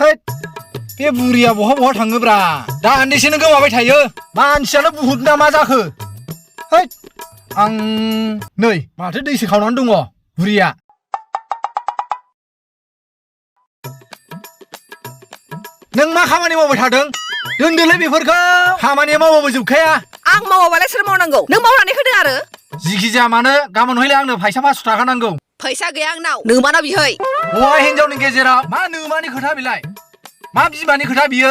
है बे बुरिया बहा थाङोब्रा दान्दिसेनो गोमाबाय थायो मानसियानो बुहुद ना मा जाखो है आं नै माथो दैसो खावनानै दङ बुरिया नों मा खामानि मावबाय थादों दोनदोलै बेफोरखौ खामानिया मावबाबो जोबखाया आं मावाबालाय सोर मावनांगौ नों मावनानै होदों आरो जिखि जाया मानो गाबोन हयले आंनो फैसा 500 थाखा नांगौ फैसा गैया आंनाव नोमाना बिहै हौवा हिनजावनि गेजेराव मा नोमानि खोथा बिलाय मा बिमानि खोथा बियो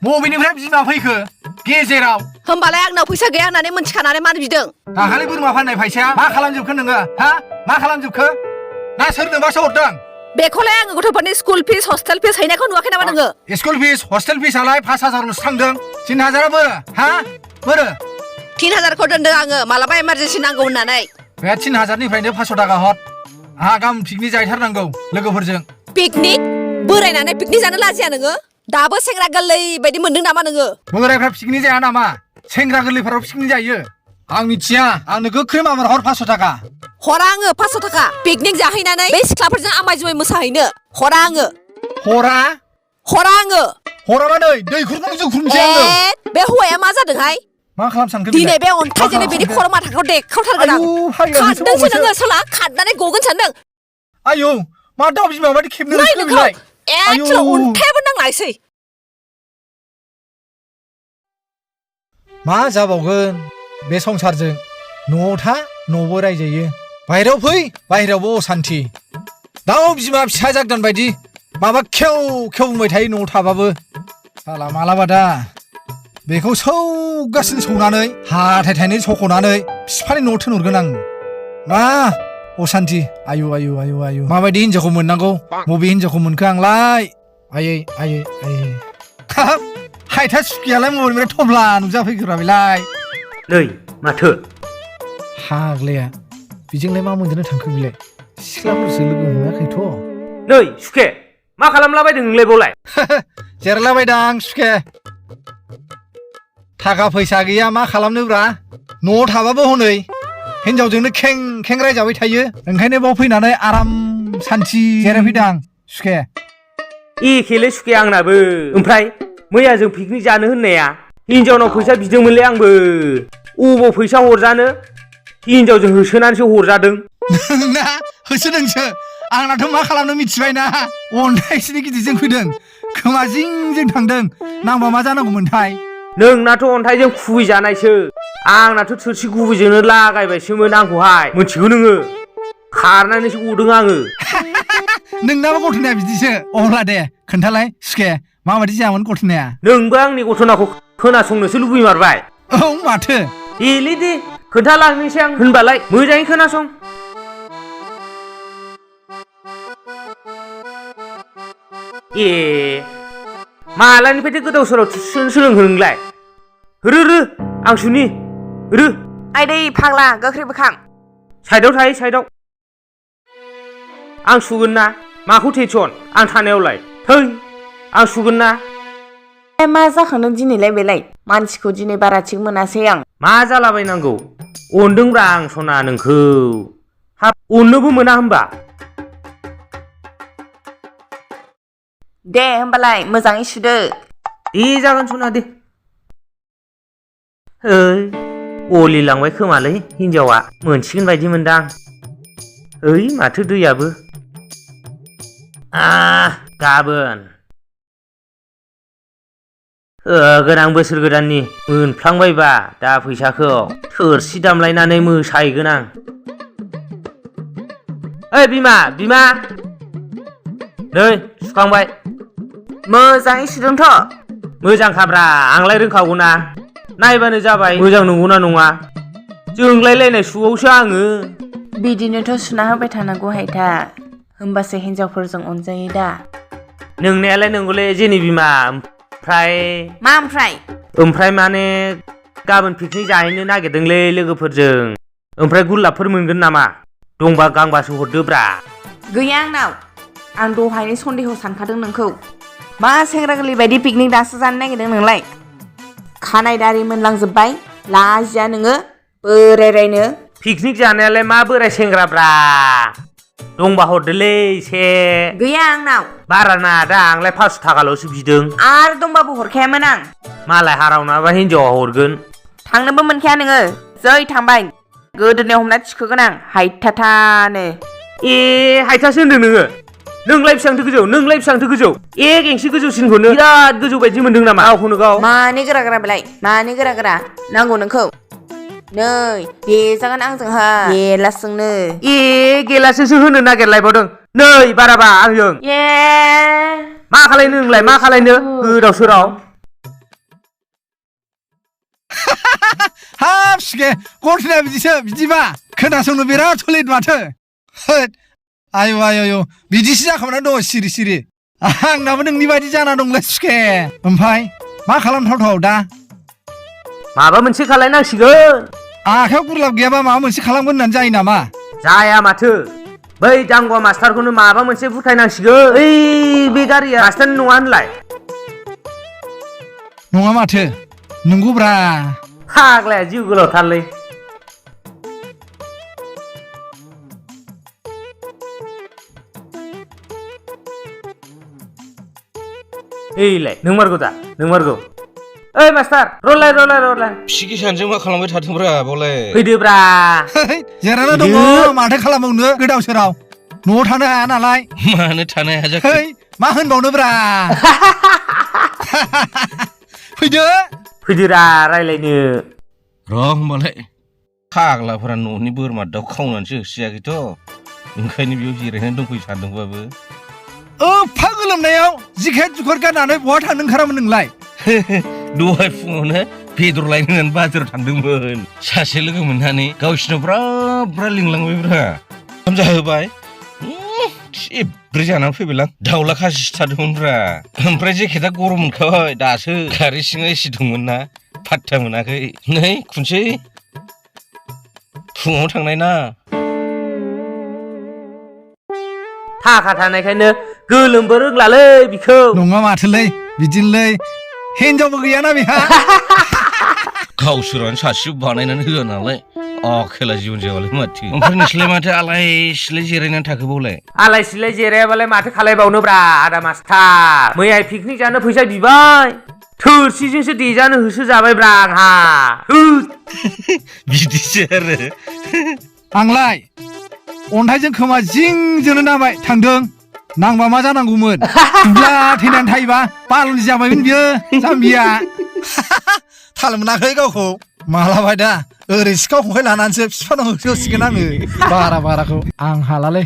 बबेनिफ्राय बिमा फैखो गेजेराव होमबालाय आंनाव फैसा गैया होननानै मोनथिखानानै मानो बिदों दाखालि बोरमा फाननाय फैसाया मा खालामजोबखो नोङो हा मा खालामजोबखो ना सोरनोबासो हरदों बेखौलाय आङो गथ'फोरनि स्कुल फिस हस्टेल फिस हैनायखौ नुवाखै नामा नोङो स्कुल फिस हस्टेल फिसालाय 5000ल'सो थांदों 3000आ बोरो हा बोरो 3000खौ दोनदों आङो मालाबा इमारजेन्सि नांगौ होननानै बे 3000निफ्रायनो 500 थाखा हर आहा गाबोन पिकनिक जाहैथारनांगौ लोगोफोरजों पिकनिक बोरायनानै पिकनिक जानो लाजिया नोङो दाबो सेंग्रा गोरलै बायदि मोनदों नामा नोङो बोरायफ्रा पिकनिक जाया नामा सेंग्रा गोरलैफोराव पिकनिक जायो आं मिथिया आंनो गोख्रै माबार हर 500 थाखा हरा आङो 500 थाखा पिकनिक जाहैनानै बे सिख्लाफोरजों आमाय जुमाय मोसाहैनो हरा आङो हरा आङो हराबा नै दैखुरखौनो जोख्रुमसै आङो बे हौवाया मा जादोंहाय मा खालाम सानखो दिनै बे अन्थाइजोंनो बेनि खर' माथाखौ देखावथारगोन आं खारदोंसो नोङो सोला खारनानै गगोन सानदों आयौ मा दाउ बिमा बायदि खेबनो रोंखो बिलाय एथल अन्थायाबो नांलायसै मा जाबावगोन बे संसारजों न'आव था न'बो रायजायो बाहेरायाव फै बाहेरायावबो असान्थि दाउ बिमा फिसा जागोन बायदि माबा खेव खेव बुंबाय थायो न'आव थाबाबो साला मालाबा दा बेखौ सौगासिनो सौनानै हाथाय थाइनै सख'नानै बिफानि न'आव थिनहरगोन आं मा असान्थि आयु आयु आयु आयु माबायदि हिनजावखौ मोननांगौ बबे हिनजावखौ मोनखो आंलाय आयै आयै आयै हायथा सुखियालाय मबेनिफ्राय थब्ला नुजाफैखोरा बेलाय नै माथो हाग्लाया बेजोंलाय मा मोनदेरनो थांखो बेलाय सिख्लाफोरसो लोगो मोनाखैथ' नै सुखे मा खालामलाबायदों नोंलाय बावलाय जेरलाबायदां सुखे थाखा फैसा गैया मा खालामनोब्रा न'आव थाबाबो हनै हिनजावजोंनो खें खें रायजाबाय थायो ओंखायनो बाव फैनानै आराम सान्थि जिरायफैदां सुखे एखेलै सुखे आंनाबो ओमफ्राय मैया जों पिकनिक जानो होननाया हिनजावनाव फैसा बिदोंमोनलै आंबो अबाव फैसा हरजानो हिनजावजों होसोनानैसो हरजादों नोंना होसोदोंसो आंनाथ' मा खालामनो मिथिबायना अन्थाइसोनि गिदिरजों फैदों खोमा जिंजों थांदों नांबा मा जानांगौमोनथाय नोंनाथ' अन्थाइजों खुबैजानायसो आंनाथ' थोरसि गुबैजोंनो लागायबायसोमोन आंखौहाय मोनथिगौ नोङो खारनानैसो गदों आङो नोंनाबो गथ'नाया बिदिसो अब्ला दे खोन्थालाय सुखे माबायदि जायामोन गथ'नाया नोंबो आंनि गथ'नाखौ खोनासंनोसो लुबैमारबाय औ माथो देलै दे खोन्थालांनोसै आं होनबालाय मोजाङै खोनासं ए मालानिफ्रायथो गोदाव सोराव सोलोंखो नोंलाय रो आं सुनि रो आइदै फाग्ला गोख्रै बोखां साइडआव थायो साइडआव आं सुगोन ना माखौ टेनसन आं थानायावलाय थै आं सुगोन ना मा जाखांदों दिनैलाय बेलाय मानसिखौ दिनै बारा थिग मोनासै आं मा जालाबायनांगौ अनदोंब्रा आं सना नोंखौ हाब अननोबो मोना होमबा दे होमबालाय मोजाङै सुदो दे जागोन सना दे अलि लांबाय खोमालै हिनजावा मोनसिगोन बायदि मोनदां ओइ माथो दैयाबो गाबोन गोनां बोसोर गोदाननि मोनफ्लांबायबा दा फैसाखौ थोरसि दामलायनानै मोसाहैगोन आं ओइ बिमा नै सुखांबाय मोजाङै सुदोंथ' मोजांखाब्रा आंलाय रोंखागौ ना नायबानो जाबाय मोजां नंगौना नङा जोंलायलायनाय सुवावसो आङो बिदिनोथ' सुना होबाय थानांगौ हायथा होमबासो हिनजावफोरजों अनजायो दा नोंनायालाय नंगौलै जेनि बिमा मा ओमफ्राय माने गाबोन पिकनिक जाहैनो नागिरदोंलै लोगोफोरजों ओमफ्राय गुलाबफोर मोनगोन नामा दंबा गांबासो हरदोब्रा गैया आंनाव आं दहायनो सन्देह सानखादों नोंखौ मा सेंग्रा गोरलै बायदि पिकनिक दासो जानो नागिरदों नोंलाय खानाय दारि मोनलांजोब्बाय लाजिया नोङो बोरायरायनो पिकनिक जानायालाय मा बोराय सेंग्राब्रा दंबा हरदोलै से गैया आंनाव बारा नाङा आंलाय 500 थाखाल'सो बिदों आरो दंबाबो हरखायामोन आं मालाय हारावनाबा हिनजावा हरगोन थांनोबो मोनखाया नोङो जै थांबाय गोदोनायाव हमना थिखोगोन आं हायथाथानो ए हायथासो होनदों नोङो नोंलाय बेसेबांथो गोजौ एक एंसि गोजौसिनखौनो बिराद गोजौ बायदि मोनदों नामा गावखौनो गाव मानो गोरा गोरा बेलाय मानो गोरा गोरा नांगौ नोंखौ नै देजागोन आंजोंहा गेलासजोंनो ए गेलासोसो होनो नागिरलायबावदों नै बाराबा आंजों ए मा खालायनो नोंलाय मा खालायनो गोदाव सोराव हाब सिगे गथ'ना बिदिसो बिदिबा खोनासंनो बिराद सलिद माथो होद आयु आयु आयु बिदिसो जाखांनानै दङ सिरि सिरि आंनाबो नोंनि बायदि जाना दंलै सुखे ओमफ्राय मा खालामथावथाव दा माबा मोनसे खालायनांसिगोन आखायाव गुरलाब गैयाबा माबा मोनसे खालामगोन होननानै जायो नामा जाया माथो बै दांगुवा मास्टारखौनो माबा मोनसे बुथायनांसिगोन ओइ बे गारिया मास्टारनि नङा होनलाय नङा माथो नंगौब्रा फाग्लाया जिउ गोलावथारलै एलाय नोंमारगौ दा नोंमारगौ ओइ मास्टार रलाय फिसिखि सानजों मा खालामबाय थादोंब्रा बलाय फैदोब्रा जिरायना दङ माथो खालामबावनो गोदाव सोराव न'आव थानो हाया नालाय मानो थानो हाया जाखो मा होनबावनोब्रा फैदोरा रायलायनो र' होमबालाय फाग्लाफोरा न'नि बोरमा दाउ खावनानैसो होसियाखैथ' ओंखायनो बेयाव जिरायनानै दंफैयो सानदोंबाबो एफा गोलोमनायाव जिखेट जुखेट गाननानै बहा थांनो ओंखारामोन नोंलाय दहाय फुङावनो बेदर लायनो होननानै बाजाराव थांदोंमोन सासे लोगो मोननानै गावसिनाव ब्रा लिंलांबायब्रा ओंखाम जाहोबाय एब्रै जानानै फैबायलां दाउला खासि सिथारदोंमोनब्रा ओमफ्राय जेकेटआ गरम मोनखाबाय दासो गारि सिङाव एसि दंमोन ना फात्ता मोनाखै नै खुनसै फुङाव थांनाय ना थाखा थानायखायनो गोलोमबो रोंलालै बिखौ नङा माथोलै बिदिनोलै हिनजावबो गैयाना बेहा गावसोरानो सासेबो बानायनानै होआ नालाय खेला जिबन जायाबालाय माथो ओमफ्राय नोंसोरलाय माथो आलाय सिलाय जिरायनानै थाखोबावलाय आलाय सिलाय जिरायाबालाय माथो खालायबावनोब्रा आदा मास्टार मैया पिकनिक जानो फैसा बिबाय थोरसिजोंसो देजानो होसो जाबायब्रा आंहा बिदिसो आरो आंलाय अन्थाइजों खोमा जिंजोंनो नांबाय थांदों नांबा मा जानांगौमोन दुब्ला थैनानै थायोबा बालनि जाबायमोन बियो जाम्बिया थाल मोनाखै गावखौ मालाबाय दा ओरै सिखाव खंखाय लानानैसो बिफानाव होसिगोन आङो बाराखौ आं हालालै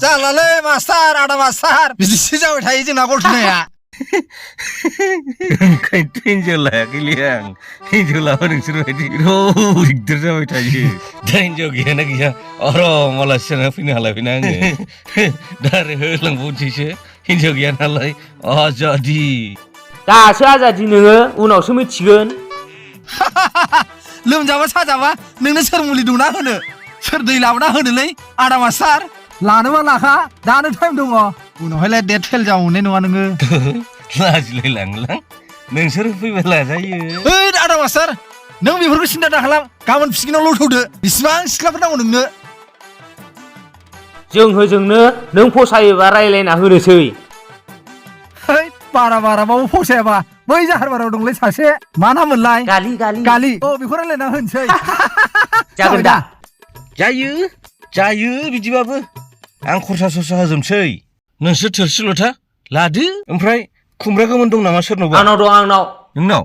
जालालै मास्टार आदा मास्टार बिदिसो जाबाय थायो जोंना गलथुनाया ओंखायनोथ' हिनजाव लायाखैलै आं हिनजाव लाबा नोंसोर बायदि दिगदार जाबाय थायो दा हिनजाव गैयाना गैया आराम आलासि जाना फैनो हालायबायना आङो दा आरो होलांबावनोसैसो हिनजाव गैया नालाय आजादि दासो आजादि नोङो उनावसो मिथिगोन लोमजाबा साजाबा नोंनो सोर मुलि दंना होनो सोर दै लाबोना होनोलै आदा मास्टार लानोबा लाखा दानो टाइम दङ उनावहायलाय डेट फेल जाबावनाय नङा नोङो लाजिलाय लांलां नोंसोर फैबा लाजायो ओइ आदा मास्टार नों बेफोरखौ सिन्था दाखालाम गाबोन पिकनिकआव ल'थौदो बेसेबां सिख्लाफोर नांगौ नोंनो जों होजोंनो नों फसायोबा रायलायना होनोसै बाराबाबो फसायाबा बै जाहारबाराव दंलै सासे मा नाममोनलाय गालि बेखौ रायलायना होनोसै जागोन दा जायो बिदिबाबो आं खरसा सरसा होजोबसै नोंसोर थोरसि लथा लादो ओमफ्राय खुमब्रा गोमोन दं नामा सोरनावबा आंनाव दं नोंनाव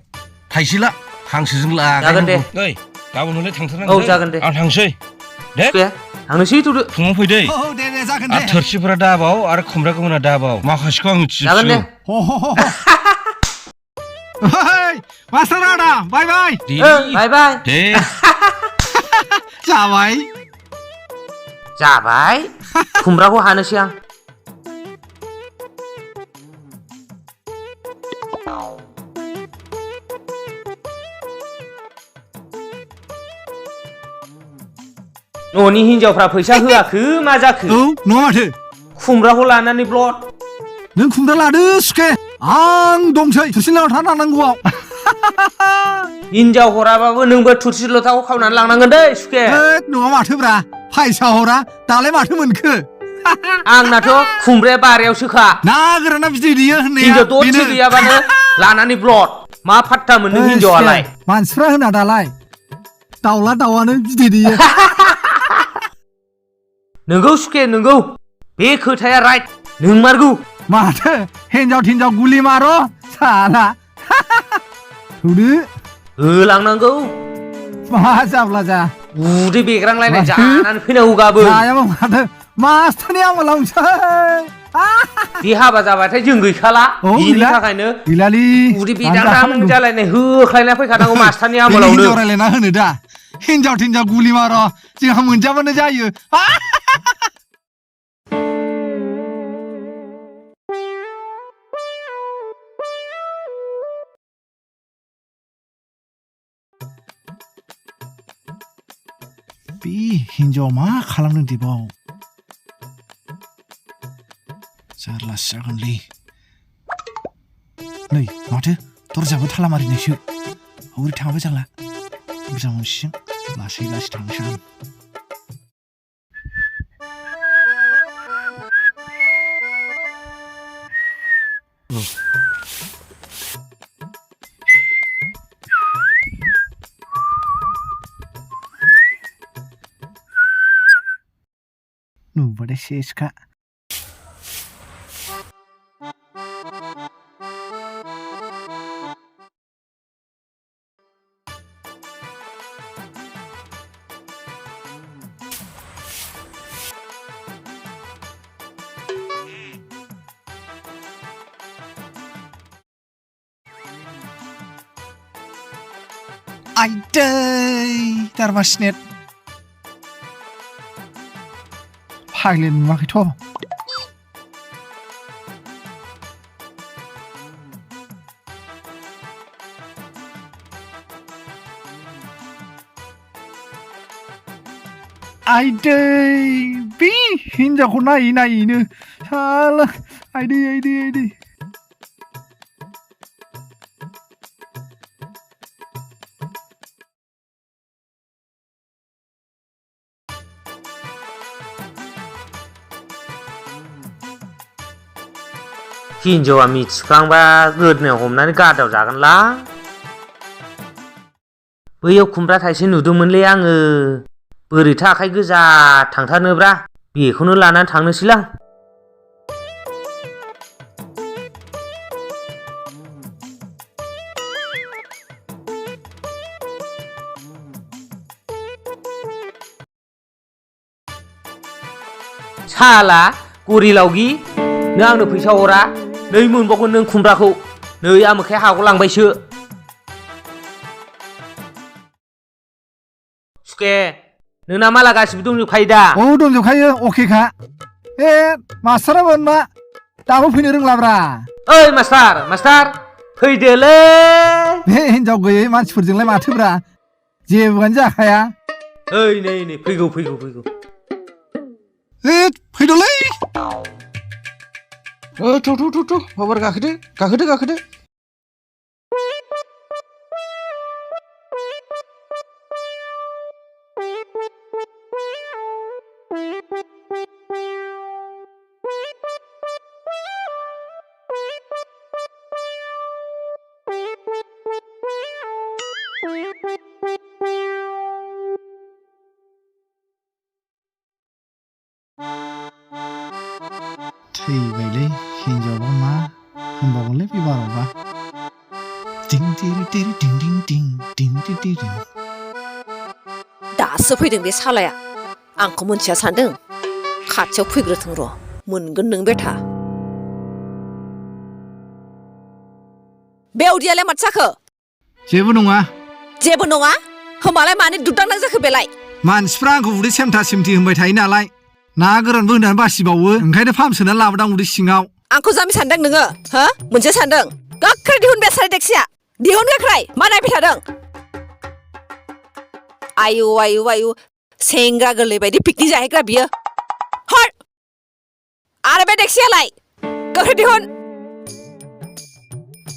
थाइसेला हांसोजों जागोन दे नै गाबोन हले थांथारनांगौ जागोन दे आं थांसै दे थांनोसै थ'दो फुङाव फैदै दे जागोन दे थोरसिफोरा दाबाव आरो खुमब्रा गोमोना दाबाव माखासेखौ आं मिथिजोबसै जागोन दे मास्टार आदा बाय बाय दे जाबाय खुमब्राखौ हानोसै आं न'नि हिनजावफ्रा फैसा होआखै मा जाखो नङा माथो खुमब्राखौ लानानै ब्लद नों खुमब्रा लादो सुखे आं दंसै थोरसि लाना थानांगौआव हिनजाव हराबाबो नोंबो थुरसि लथाखौ खावनानै लांनांगोन दै सुखे होद नङा माथोब्रा फायसा हरा दालाय माथो मोनखो आंनाथ' खुमब्राया बारियावसोखा ना गोराना बिदै दैयो होननाया हिनजाव दरसे गैयाबानो लानानै ब्लद मा फात्ता मोननो हिनजावालाय मानसिफ्रा होना दालाय दाउला दाउआनो बिदै दैयो नोंगौ सुखे नोंगौ बे खोथाया राइट नोंमारगौ माथो हिनजाव थिनजाव गुलि मार' साला थौदो होलांनांगौ मा जाब्ला जा उदै बेग्रांलायनाय जानानै फैनांगौ गाबोन जायाबा माथो मास्टारनि आंबो लांसै बे हाबा जाबाथाय जों गैखाला बिनि थाखायनो गैलालै उदै बेदां जालायनाय होख्लायना फैखानांगौ मास्टारनि आमोलावनो हिनजाव रायलायना होनो दा हिनजाव थिनजाव गुलि मार' जोंहा मोनजाबानो जायो बे हिनजाव मा खालामदों दिबाव जारलासो जागोनलै नै माथो दरजाबो थाला मारिनायसो हरै थाङाबो जाला मोजां मोनसिगोन लासै लासै थांनोसै आं नुबाथाय सेसखा आइदै दारमासिनेट फाग्लि नुवाखैथ' आइदै बे हिनजावखौ नायै नायैनो साला आइदै आइदै आइदै हिनजावा मिथिफ्लांबा गोदनायाव हमनानै गादाव जागोनला बैयाव खुमब्रा थाइसे नुदोंमोनलै आङो बोरैथो आखाइ गोजा थांथारनोब्रा बेखौनो लानानै थांनोसैलां साला गरिलावगि नों आंनो फैसा हरा नै मोनबावगोन नों खुमब्राखौ नै आमोखाय हागौ लांबायसो सुखे नोंना माला गासिबो दंजोबखायो दा औ दंजोबखायो अकेखा ए मास्टाराबो मा दाबो फैनो रोंलाब्रा ओइ मास्टार मास्टार फैदोलै बे हिनजाव गैयै मानसिफोरजोंलाय माथोब्रा जेबोआनो जाखाया ओइ नै नै फैगौ फैगौ फैगौ फैदोलै थ' बाबार गाखोदो थैबायलै हिनजावबा मा होनबावगोनलै बे बारावबा दिं दिरि दिरि दिं दिं दिं दिं दिं दिं दासो फैदों बे सालाया आंखौ मोनथिया सानदों खाथियाव फैग्रोथों र' मोनगोन नों बेथा बे उदैयालाय माथो जाखो जेबो नङा होमबालाय मानो दुदांदां जाखो बेलाय मानसिफ्रा आंखौ उदै सेमथा सेमथि होनबाय थायो नालाय ना गोरानबो होनानै बासिबावो ओंखायनो फाहामसोनानै लाबोदां उदै सिङाव आंखौ जामि सानदों नोङो हो मोनसे सानदों गाख्राय दिहुन बे साराय देखसिया दिहुन गाख्राय मा नायबाय थादों आयु सेंग्रा गोरलै बायदि पिकनिक जाहैग्रा बियो हर आरो बे देखसियालाय गाख्राय दिहुन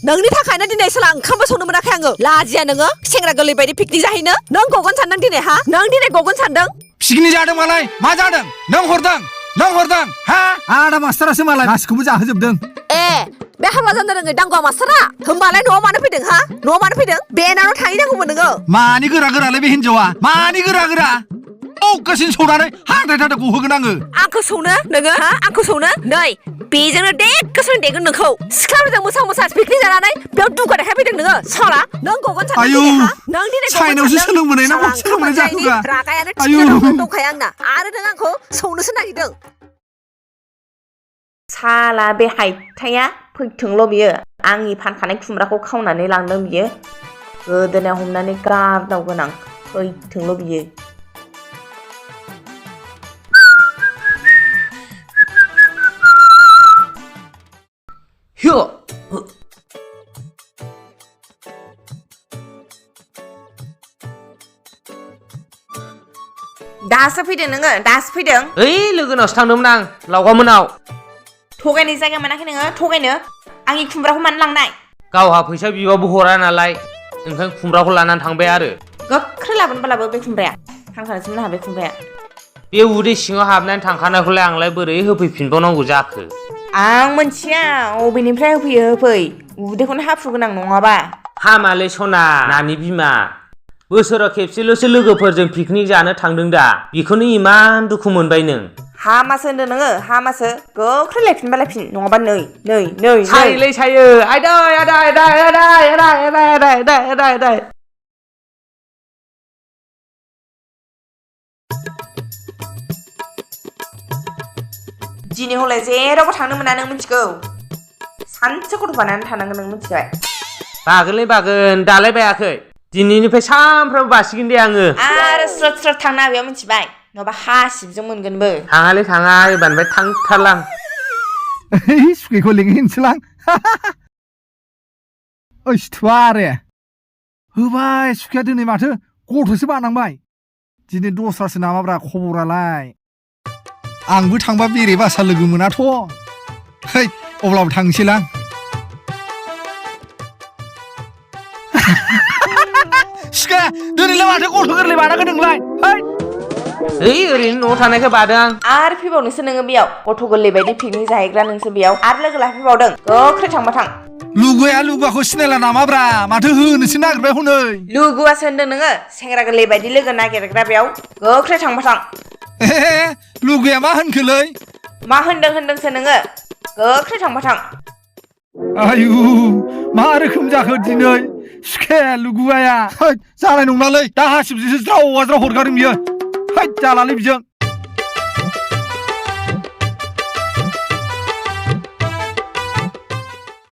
नोंनि थाखायनो दिनै सोला ओंखामबो संनो मोनाखै आङो लाजिया नोङो सेंग्रा गोरलै बायदि पिकनिक जाहैनो नों गगोन सानदों दिनै हा नों दिनै गगोन सानदों पिकनिक जादों मालाय मा जादों नों हरदों हा आदा मास्टारासो मालाय गासिखौबो जाहोजोबदों ए बे हाबा जानो रोङै दांगुवा मास्टारा होमबालाय न'आव मानो फैदों हा न'आव मानो फैदों बेनावनो थाहैनांगौमोन नोङो मानि गोरालाय बे हिनजावा मानि गोरा गासिनो सौनानै हाथाय गहोगोन आङो आंखौ सौनो नोङो हा आंखौ सौनो नै बेजोंनो देगोसो देगोन नोंखौ सिख्लाफोरजों मोसा पिकनिक जानानै बेयाव दुगा देखाय फैदों नोङो साला नों गगोन सानदों दिनै हा नों दिनै साइनावसो सोलोंबोनाय ना मा सोलोंनाय जाखोगा रागायानो थिखोनानै दंखायो आंना आरो नों आंखौ सौनोसो नागिरदों साला बे हायथाया फैथोंल' बियो आंनि फानखानाय खुमब्राखौ खावनानै लांदों बियो गोदोनायाव हमनानै गारदावगोन आं फैथोंल' बियो दासो फैदों नोङो दासो फैदों ओइ लोगोनावसो थांदोंमोन आं लावगामोनाव थगायनाय जायगा मोनाखै नोङो थगायनो आंनि खुमब्राखौ मानो लांनाय गावहा फैसा बिबाबो हरा नालाय ओंखायनो खुमब्राखौ लानानै थांबाय आरो गोख्रै लाबोनोबालाबो बे खुमब्राया थांखानोसै मोनहा बे खुमब्राया बे उदै सिङाव हाबनानै थांखानायखौलाय आंलाय बोरै होफैफिनबावनांगौ जाखो आं मोनथिया अबेनिफ्राय होफैयो होफै उदैखौनो हाफ्रुगोन आं नङाबा हामालै सना नानि बिमा बोसोराव खेबसेल'सो लोगोफोरजों पिकनिक जानो थांदों दा बेखौनो इमान दुखु मोनबाय नों हामासो होनदों नोङो हामासो गोख्रै लायफिनबा लायफिन नङाबा नै सायोलै सायो आदै दिनै हलाय जेरावबो थांनो मोना नों मिथिगौ सानसे गथ' बानानै थानांगोन नों मिथिबाय बागोनलै बागोन दालाय बायाखै दिनैनिफ्राय सानफ्रामबो बासिगोन दे आङो आरो स्रोद थांना बेयाव मिथिबाय नङाबा हासिबजों मोनगोनबो थाङालै थाङा एबारनिफ्राय थांथारलां सुखैखौ लिंहैनोसैलां ओइ सिथुवा आरे होबाय सुखैया दिनै माथो गथ'सो बानांबाय दिनै दस्रासो नामाब्रा खबरालाय आंबो थांबा बेरे बासा लोगो मोनाथ' है अब्लाबो थांसैलां सुखा दिनैलाय माथो गथ' गोरलै बानांगोन नोंलाय ओइ ओरैनो न'आव थानायखौ बादों आं आरो फैबावनोसो नोङो बेयाव गथ' गोरलै बायदि पिकनिक जाहैग्रा नोंसो बेयाव आरो लोगो लाफैबावदों गोख्रै थांबा थां लुगुवाखौ सिनायला नामाब्रा माथो होनोसो नागिरबाय हनै लुगुवासो होनदों नोङो सेंग्रा गोरलै बायदि लोगो नागिरग्रा बेयाव गोख्रै थांबा थां लुगुया मा होनखोलै मा होनदोंसो नोङो गोख्रै थांबा थां आयु मा रोखोम जाखो दिनै सुखाया लुगुवाया जानाय नंलालै दा हासिबजोंसो ज्राव हरगारदों बियो जालालै बिजों